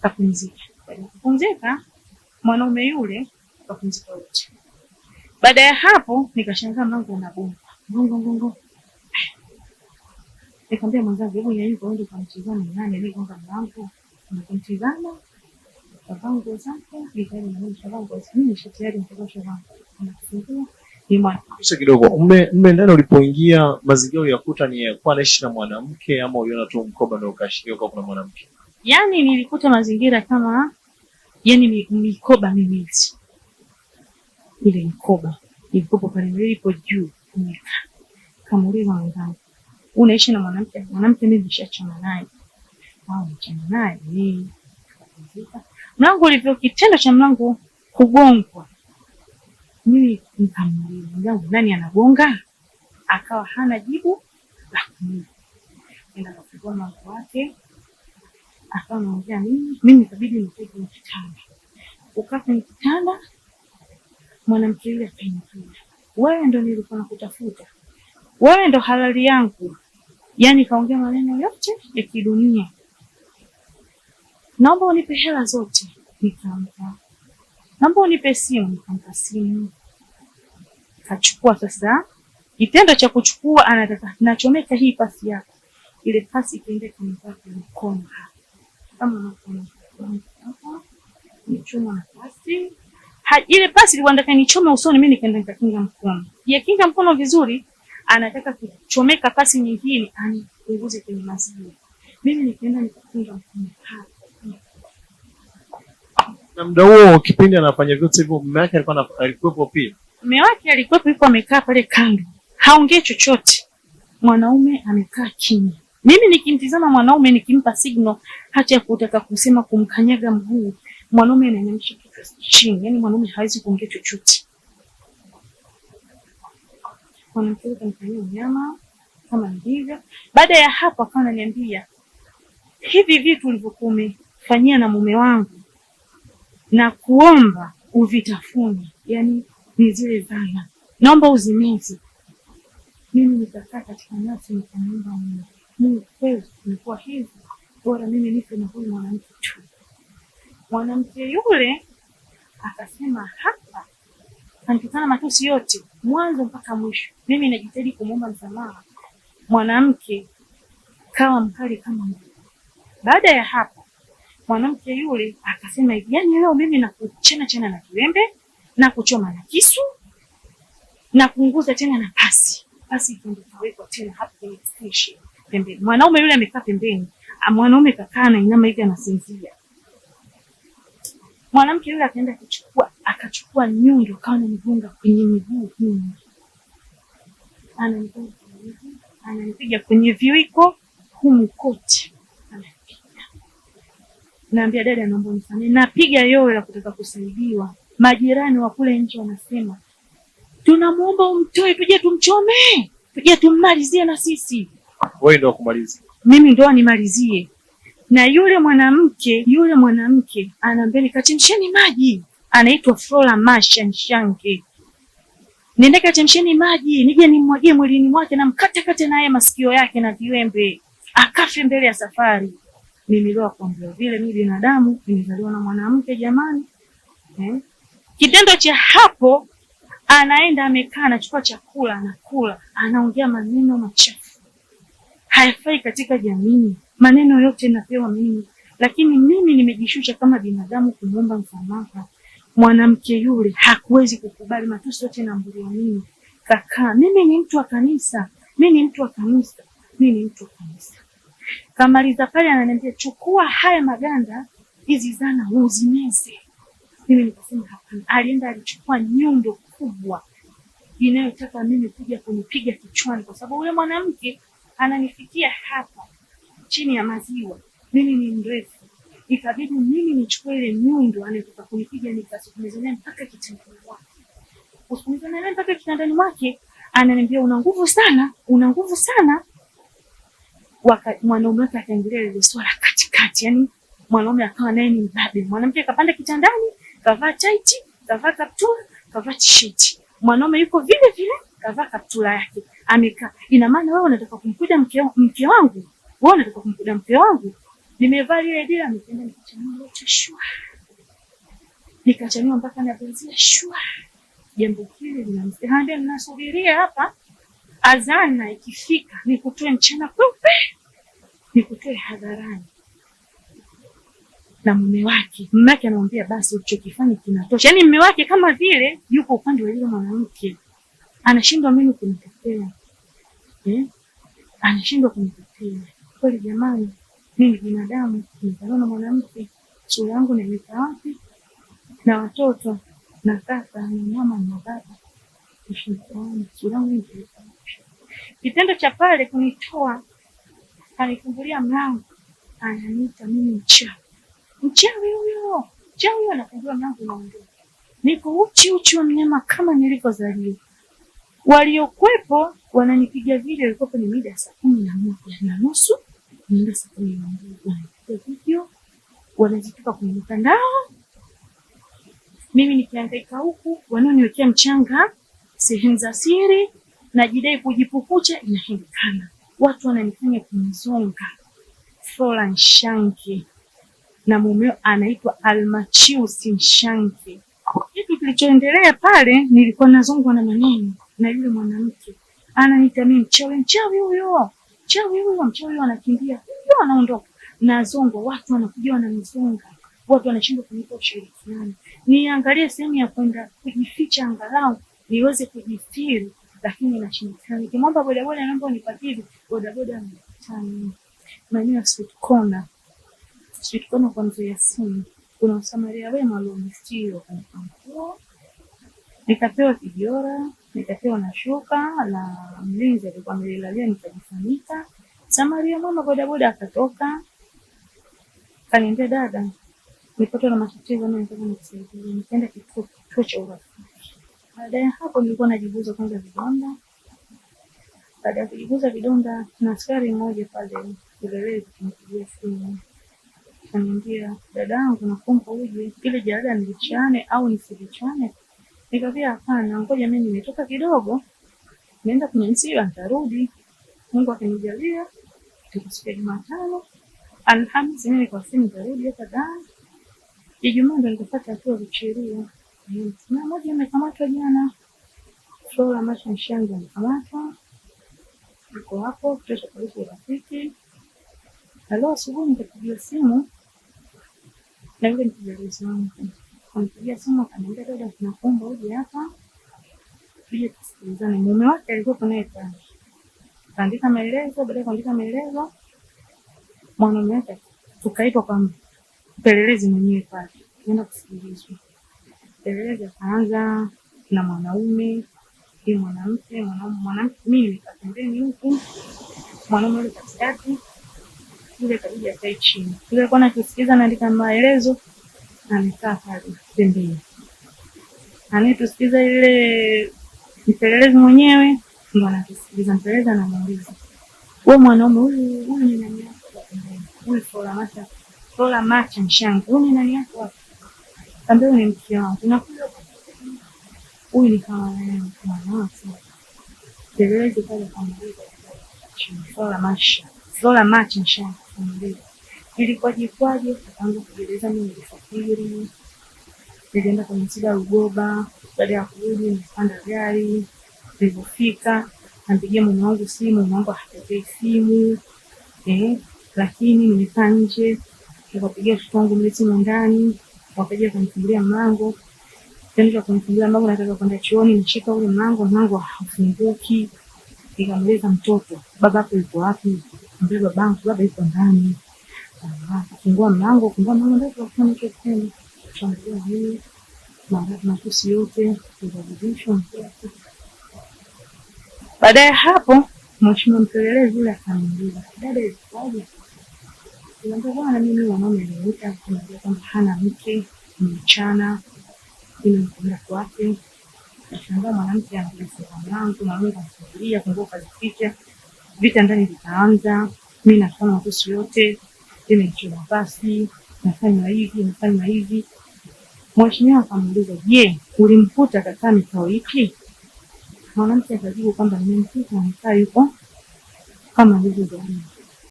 Kapumzika. Baada ya kupumzika, mwanaume yule kapumzika wote. Baada ya hapo nikashangaa mlango unagonga. Gongo gongo. Nikamwambia mwenzangu, hebu nyanyuka uende ukamtizame nani aliyegonga mlango. Nikamtizama, kavaa nguo zake, nikaenda na mimi nikavaa nguo zangu. Mimi tayari nikavaa nguo. Nikafungua ni mwana. Kisha kidogo, mme ndani ulipoingia, mazingira uliyakuta ni kuwa anaishi na mwanamke ama uliona tu mkoba ndio ukaashiria kuwa kuna mwanamke? Yaani nilikuta mazingira kama yani mikoba miwili. Ile mikoba ilikuwa pale mbele ipo juu imekaa. Kamuuliza mwenzangu, unaishi na mwanamke? Mwanamke mimi nishachana naye. Au niachana naye? Eh. Mlango ulivyo, kitendo cha mlango kugongwa, mimi nikamuuliza mwenzangu, nani anagonga? Akawa hana jibu la kunipa. Nenda kafungua mlango wake, akawa anaongea nini, mimi ikabidi nikae kwenye kitanda. Ukaa kwenye kitanda, mwanamke yule akaingia, wewe ndo nilikuwa nakutafuta, wewe ndo halali yangu. Yaani kaongea maneno yote ya kidunia, naomba unipe hela zote, nikampa. Naomba unipe simu, nikampa simu. Kachukua sasa, kitendo cha kuchukua, anataka nachomeka hii pasi yako, ile pasi ikaenda ikanivaa kwenye mkono hapa, kama unavyoona hapa, nimechomwa na pasi. Ile pasi ilikuwa nataka nichome usoni, mimi nikaenda nikakinga mkono. Yakinga mkono vizuri, anataka kuchomeka pasi nyingine anipunguze kwenye maziwa. Mimi nikaenda nikakinga mkono hapa. Na muda huo kipindi anafanya vyote hivyo, mume wake alikuwa alikuwepo pia? Mume wake alikuwepo, yuko amekaa pale kando, haongei chochote. Mwanaume amekaa kimya. Mimi nikimtizama mwanaume, nikimpa signal hata ya kutaka kusema kumkanyaga mguu, mwanaume anainamisha kichwa chini, yaani mwanaume hawezi kuongea chochote. Mwanamke yule kanifanyia unyama kama ndivyo. Baada ya hapo akawa ananiambia, hivi vitu ulivyokuwa umefanyia na mume wangu na kuomba uvitafune, yani ni zile zana, naomba uzimeze. Mimi nikakaa katika nafsi nikamwomba Mungu, Mungu kweli imekuwa hivi, bora mimi nife na huyu mwanamke tu. Mwanamke yule akasema hapa, anitukana matusi yote mwanzo mpaka mwisho. Mimi najitahidi kumwomba msamaha, mwanamke kawa mkali kama nguruwe. Baada ya hapo mwanamke yule akasema hivi, yani leo mimi nakuchana chana na kiwembe na kuchoma na kisu na kuunguza tena na pasi. Pasi ikawekwa tena hapo kwenye station pembeni. Mwanaume yule amekaa pembeni, mwanaume kakaa na inama hivi anasinzia. Mwanamke yule akaenda kuchukua, akachukua nyundo akawa ananigonga kwenye miguu hii. Ananigonga kwenye miguu, ananipiga kwenye viwiko humu kote. Ananipiga. Naambia dada, naomba unisamehe. Napiga yowe la kutaka kusaidiwa. Majirani wa kule nje wanasema, tunamuomba umtoe tuje tumchome, tuje tummalizie na sisi. Wewe ndio kumaliza. Mimi ndo nimalizie. Na yule mwanamke anaambia nikachemsheni maji. Anaitwa Flora Masha Nshange. Nenda kachemsheni maji, nije nimwagie mwilini mwake na mkate kate naye masikio yake na viwembe. Akafe mbele ya safari. Mimi leo kuambia vile mimi binadamu nimezaliwa na mwanamke jamani. Kitendo cha hapo anaenda amekaa anachukua chakula anakula, anaongea maneno machafu. Hayafai katika jamii. Maneno yote napewa mimi, lakini mimi nimejishusha kama binadamu kumuomba msamaha. Mwanamke yule hakuwezi kukubali matusi yote naambuliwa mimi. Kaka, mimi ni mtu wa kanisa, mimi ni mtu wa kanisa, mimi ni mtu wa kanisa. Kamaliza pale ananiambia chukua haya maganda, hizi zana uzimeze. Mimi nikasema hapana. Alienda alichukua nyundo kubwa inayotaka mimi kuja kunipiga kichwani, kwa sababu yule mwanamke ananifikia hapa chini ya maziwa, mimi ni mrefu. Ikabidi mimi nichukue ile nyundo anayotaka kunipiga, nikasukumizana mpaka kitandani mwake. Kusukumizana naye mpaka kitandani mwake, ananiambia una nguvu sana, una nguvu sana. Mwanaume wake akaingilia ile swala katikati, yani mwanaume akawa naye ni mbabe. Mwanamke akapanda kitandani, kavaa tight, kavaa kaptura, kavaa t-shirt. Mwanaume yuko vile vile, kavaa kaptura yake, amekaa. Ina maana wewe unataka kumkuta mke wangu? Wewe unataka kumkuta mke wangu? Nimevaa lile dira, nikaenda nikachanua lote shwa, nikachanua mpaka na benzia shwa. Jambo hili linamsikia, ninasubiria hapa azana ikifika nikutoe mchana kweupe, nikutoe hadharani na mume wake. Mume wake anamwambia basi ulichokifanya kinatosha. Yaani mume wake kama vile yuko upande wa yule mwanamke, anashindwa mimi kunitetea, eh? Anashindwa kunitetea kweli. Jamani, mimi binadamu, nimezaliwa na mwanamke, sura yangu naiweka wapi? Na watoto na kaka na mama na baba, sura yangu naiweka wapi? Kitendo cha pale kunitoa, kanifungulia mlango, ananiita mimi mchawi. Mchawi huyo, mchawi huyo, anafungua mlango naondoka. Niko uchi uchi wa mnyama kama nilivyozaliwa. Waliokuwepo wananipiga video, ilikuwa ni mida ya 11:30 naenda 12:00, wananipiga video, wanazitupa kwenye mitandao. Mimi nikihangaika huku, wanaoniwekea mchanga sehemu za siri, najidai kujipukucha, inashindikana. Watu wananifanya kunizonga. Flora Nshange na mumeo anaitwa Almachius Nshange. Kitu kilichoendelea pale, nilikuwa nazongwa na maneno na yule mwanamke ananiita mimi mchawi, mchawi huyo, mchawi huyo, mchawi huyo, anakimbia huyo, anaondoka, nazongwa, watu wanakuja wananizonga, watu wanashindwa kunipa ushirikiano, niangalie sehemu ya kwenda kujificha angalau niweze kujistiri, lakini nashindikana. Nikimwomba bodaboda, naomba unipatie bodaboda, anakataa. Maeneo ya Sweet Corner, Sweet Corner kwa Mzee Yasini kuna wasamaria wema walionistiri, wakanipa nguo, nikapewa kijora, nikapewa na shuka na mlinzi alikuwa amelilalia, nikajifunika. Samaria mwema bodaboda akatoka, kaniambia, dada, nipatwa na matatizo, mimi nataka nikusaidie. Nikaenda kituo cha urafiki. Baada ya hapo nilikuwa najiguza kwanza vidonda. Baada ya kujiguza vidonda, na askari mmoja pale upelelezi kunipigia simu akaniambia, dadangu, nakuomba uje ile jalada nilichane au nisilichane? Nikamwambia hapana, ngoja mimi nimetoka kidogo, naenda kwenye msiba, nitarudi. Mungu akinijalia tukasikia Jumatano, Alhamisi mimi kwa simu nitarudi hapa Dar. Ijumaa ndo nitapata hatua za kisheria. Na mmoja amekamatwa jana, Flora Masha Nshange amekamatwa, yuko hapo kituo cha polisi Urafiki. Na leo asubuhi nikapigiwa simu na yule mpelelezi wangu, kanipigia simu akaniambia, dada, tunakuomba uje hapa tuje tusikilizane. Mume wake alikuwa naye pale, kaandika maelezo. Baada ya kuandika maelezo, mwanaume wake tukaitwa kwa mpelelezi mwenyewe pale, tukaenda kusikilizwa. Mpelelezi akaanza na mwanaume hii mwanamke, mwanaume, mwanamke, mimi nimekaa pembeni huku, mwanaume yule katikati, yule kabidi akae chini. Yule alikuwa anatusikiliza anaandika maelezo, amekaa pale pembeni. Anayetusikiliza yule mpelelezi mwenyewe ndo anatusikiliza. Mpelelezi anamuuliza, wewe mwanaume huyu, huyu ni nani yako? Huyu Flora Macha, Flora Macha Nshange, huyu ni nani yako hapa? Kaambia huyu ni mke wangu. Na huyu ni kama mwanawake. Mpelelezi pale akamuuliza Flora Macha, Flora Macha Nshange, akamuuliza ilikuwaje kwaje? Akaanza kujieleza, mimi nilisafiri, nilienda kwenye msiba wa Lugoba, baada ya kurudi nilipanda gari, nilipofika nampigia mume wangu simu, mume wangu hapokei simu lakini nimekaa nje, nikapigia watoto wangu mle simu ndani, wakaja kunifungulia mlango. Kitendo cha kunifungulia mlango, nataka kwenda chooni, nishika ule mlango, mlango haufunguki. Nikamuuliza mtoto, baba yako yuko wapi? Mbele babangu, baba yuko ndani. Fungua mlango, fungua mlango, ndio tukafanya hicho kitendo. Tukamwambia mimi matusi yote tukabadilishwa. Baada ya hapo, mheshimiwa mpelelezi yule akaniuliza, dada, ilikuwaje? Nikamwambia bwana, mimi mwanaume aliniita akaniambia kwamba hana mke, ni mchana, mimi nikaenda kwake. Nashangaa mwanamke anakuja kufungua mlango, mwanaume kamfungulia, funguo kazificha, vita ndani vikaanza, mimi nafanya matusi yote, mimi nichoma pasi, nafanywa hivi, nafanywa hivi. Mheshimiwa akamuuliza, je, ulimkuta kakaa mikao ipi? Mwanamke akajibu kwamba nimemkuta amekaa yuko kama alivyozoea.